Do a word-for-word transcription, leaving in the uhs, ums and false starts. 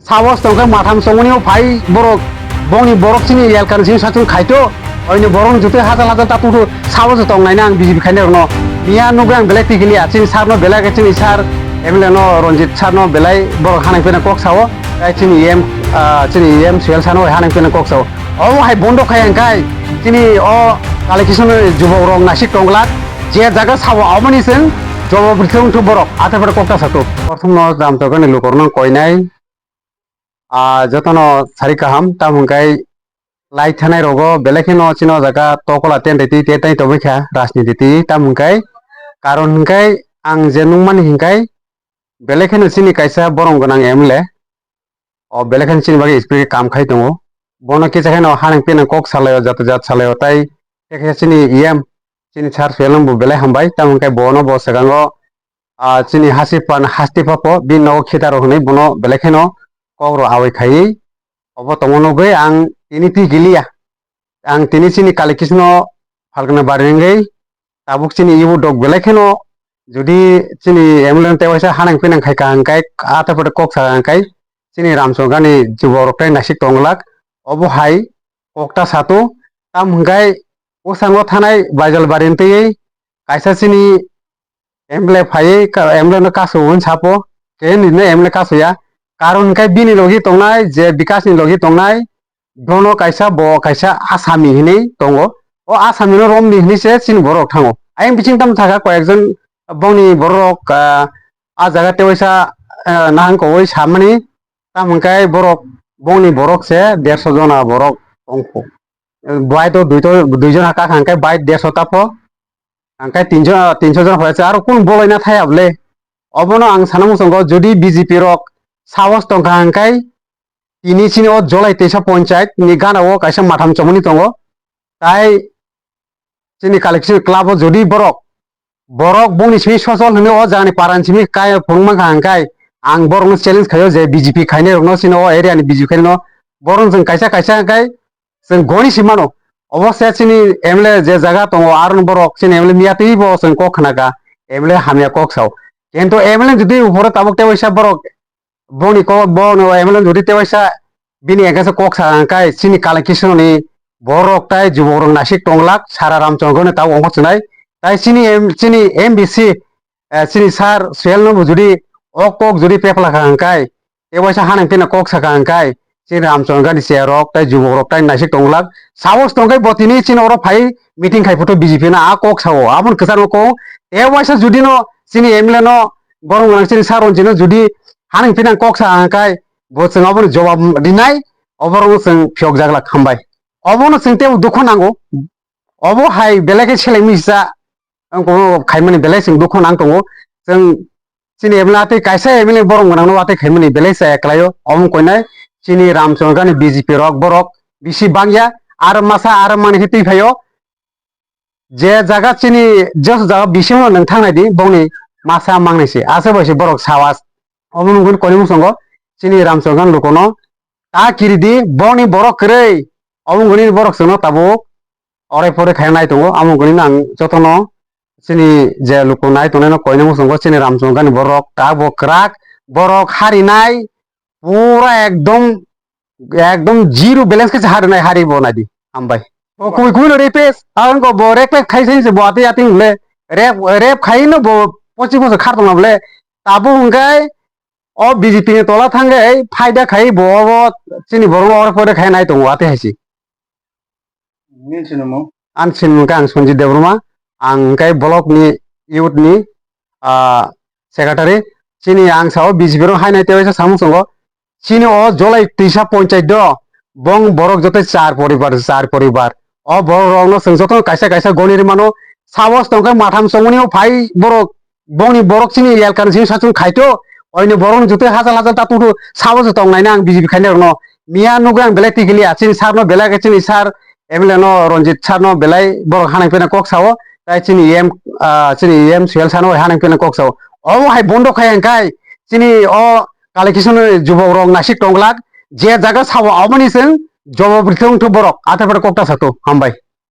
Sabo se tongkhe matham chongmani o phai borok, bongni borok chini elkani simi sachung khaito, oini borok jotoi hajal hajal ta tongthu, sabo se tongnaina ang B J P khainai rokno. Miya nugwi ang belai tikiliya, chini sir no belai khe chini sir M L A no Ranjit sir no belai borok hanang pena kok sao, tai chini E M, ah, chini E M Suhel sir no hanang pena kok sao. Obo hai bondo khai angkai, chini o Kali Krishna ni jubok rok nasik tonglak, je jaga sabo aboni seng jobo bwrwi wngthu borok, ate pore kok ta sato. Prothom no Ramchongani lukorno koinai, ah, jotono sari kaham, tamo hwnkhai lai thanai rogo belai kheno chini o jaga tokola tenreti tetai tongwi kha rajniti twi, tamo hwnkhai karon hwnkhai ang je nukmani hwnkhai belai kheno chini kaisa borom gwnang M L A, o belai kheno chini bagwi speed kam khai tongo. Bono kisa kheno hanang pinang kok salaio, jat jat salaio, tai khe chini E M, chini sir Suhel no bo belai hambai, tamo hwnkhai bono bo swkango, ah, chini hasipan hasti papo, bini nogo khitaro hwnwi bono belai kheno kok rok awai khaiwi. Obo tongma nugwi ang tini twi kiliya. Ang tini chini Kali Krishna Phalguna bari wngwi tabuk chini ibu dok belai kheno jodi chini M L A no tewaisa hanang pinang khai ka hwnkhai, ate pore kok sa hwnkhai chini Ramchongani jubok rok tai nasik tonglak. Obo hai kok ta sato, tam hwnkhai bwskango thanai Baijalbari twi kaisa chini M L A phaiwi ka-, M L A no kasu hwn sapo, khe nini M L A kasu ya. Karon hwnkhe bini logi tongnai, je Bikash ni logi tongnai, bono kaisa, bo kaisa Asami hinwi tongo. O Asami no romdi hinwi se chini borok thango. Ayang biching tamo thaka koyekjon bongni borok, ah, ah jaga tewaisa, ah, nahang kowoi samani, tamo hwnkhai borok, bongni borok se derso jona borok tongkho. Bai to dui to, dui jona kha hwnkhai bai derso ta pho. Hwnkhai tinso, tinso jon phai se aro kun bolai na thaya bole. Obono ang sana muchungo jodi B J P rok sahos tongkha hwnkhai tini chini o Jolai teisa ponchayat ni gana o kaisa matham chomoni tongo. Tai chini Kali Krishna club o jodi borok, borok bongni simi sosol hwnwi o jagani parani simi kai phunuk mankha hwnkhai ang borokno challenge khaio je B J P khainai rokno chini o area ni B J P khainai no borok chwng kaisa kaisa hwnkhai chwng goni si mano. Obo se chini M L A je jaga tongo, aro borok chini M L A miya twi bo chwng kok khna kha, M L A hamya kok sao. Kintu M L A jodi uphoro tabuk tei waisa borok boni kok, bono M L A jodi tei waisa bini against kok sa hwnkhai chini Kali Krishna ni borok tai jubok rok nasik tonglak sara Ramchondro ni tabuk ongkhor chinai. Tai chini M-, chini M B C, eh, chini sir Suhel no bo jodi o kok jodi pepla kha hwnkhai, tei waisa hanang pina kok saka hwnkhai, chini Ramchondro ni chair rok tai jubok rok tai naisik tonglak. Sahos tongkhai bo tini chini oro phai meeting khai photo B J P na a kok sao, aboni kwchangma kok. Tei waisa jodi no chini M L A no borom gwnang chini sir Ranjit no jodi hanang pina kok sa hwnkhai, bo chwng aboni jobab rinai, oborok no chwng phiyok jaglak hambai. Obono chwng tei dukho nango. Obo hai belai khe seleng misa, ang ko khaimani belai chwng dukho nang tongo. Chwng chini M L A tei kaisa M L A borom gwnang no watwi khaimani belai chaya kwlaio. Omo koinai chini Ramchondro ni B J P rok borok bisi bangya, aro masa aro mani khe twi phaio. Je jaga chini just jaga bisingo nwng thangnai di bongni masa mangnai se. Asa bai se borok sawas. Omo nungkhe koinai muchungo chini Ramchondro ni lukono ta kiri di, bongni borok kwrwi. Omo nungkhe borok chwngno tabuk orai porai khaina nai tongo. Amo gwnino ang jotono chini je luku nai tongnai no koinai muchungo chini Ramchondro ni borok ta bo kwrak, borok harinai pura ekdom, ekdom zero balance khe harinai hari bo nai di hambai. O kui kui no replace, ang ko bo replace khai sai se bo ati ati le rep, rep khai no bo pochi pochi khar tong le tabu hwngai o B J P ni tola thangwi phaida khai bo obo chini borok no orai porai khai nai tongo ati hai se. Nini sinimung? Ani sinimung khe ang Sanjit Debbarma, ang khe block ni youth ni, ah, secretary. Chini ang sao B J P rok hainai tei waisa samung tongo. Chini o Jolai twisa ponchayat do, bong borok joto char poribar, char poribar. O borok rok no chwng joto kaisa kaisa goni rwmano, sabo tongkhe matham chongmani o phai borok bongni borok chini elkani simi sachung khaito, oini borokni jotoi hachal hachal ta tongthu, sabo se tongnaina ang B J P khainai rokno. Miya nugwi ang belai tikiliya, chini sir no belai khe chini sir M L A no Ranjit sir no belai borok hanang pena kok sao, tai chini E M, ah, chini E M Suhel sir no hanang pena kok sao. Obo hai bondo khai ang khai, chini o Kali Krishna ni jubok rok nasik tonglak, je jaga sao aboni chwng jobab rithwng thu borok, ate pore kok ta sato, hambai.